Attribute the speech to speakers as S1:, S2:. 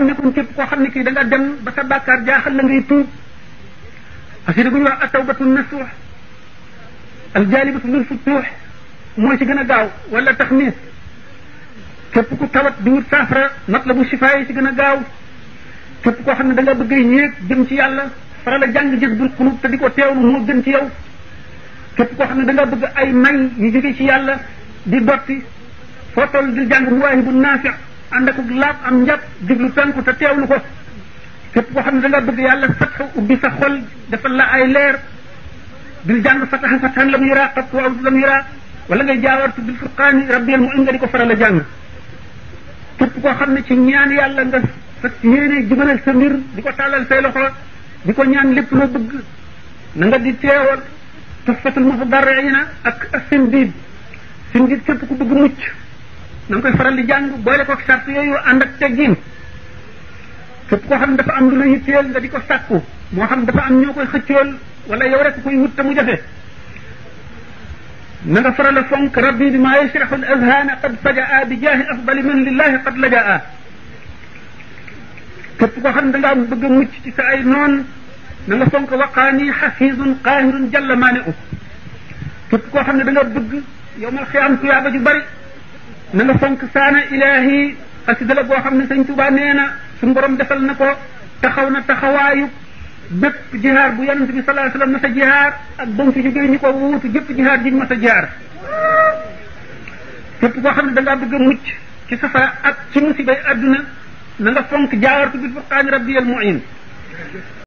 S1: xam ne kon képp koo xam ne kii da nga dem ba sa bàkkaar jaaxal la ngay tuub xasida gu ñu wax atawbatu nasuux aljalibatu lil futuux mooy ci gën a gaaw wala taxmiis képp ku tawat di wut saafara matlabu shifaa yi ci gën a gaaw képp koo xam ne da nga bëgg yéeg jëm ci yàlla faral a jàng jazbul qulub te di ko teewlu moo gën ci yow képp koo xam ne da nga bëgg ay may yu jóge ci yàlla di dotti foo toll di jàng muwaahibu naafi ànd ak laab am njàpp diglu tànku te teewlu ko képp koo xam ne da nga bëgg yàlla fatxu ubbi sa xol defal la ay leer bil jàng fatahan fatahan lam yura qat wa lam yura wala ngay jaawartu bil furqaani rabbiyal mu'in nga di ko faral a jàng képp koo xam ne ci ñaan yàlla nga fas yéene jubalal sa mbir di ko tàllal say loxo di ko ñaan lépp loo bëgg na nga di teewal tuhfatul mutadarriina ak as-sindiid sindiid képp ku bëgg mucc na nga koy faral di jàng boole ko sart yooyu ànd ak teggin képp koo xam ne dafa am lu la yitteel nga di ko sàkku moo xam dafa am ñoo koy xëccool wala yow rek koy wut te mu jafe na nga faral a fonk rabbi bi maa yashrahu al azhaana qad fajaa bi jaahi afdali man lillahi qad lajaa képp koo xam ne da ngaa bëgg a mucc ci sa ay noon na nga fonk waqaani xafiizun qaahirun jalla maane u képp koo xam ne da nga bëgg yow mal xiyaam tuyaaba ju bari na nga fonk saana ilaahi xasida la boo xam ne sëñ Tuubaa nee na suñu borom defal na ko taxaw na taxawaayu bépp jihaar bu yonent bi sallallahu alayhi wasallam mas a jihaar ak ba mu fi jógee ñu ko wuutu jëpp jihaar jiñ mas a jihaar képp koo xam ne da ngaa bëgg a mucc ci safara ak ci musibay adduna na nga fonk jaawartu bil furqaani rabbiyal mu'in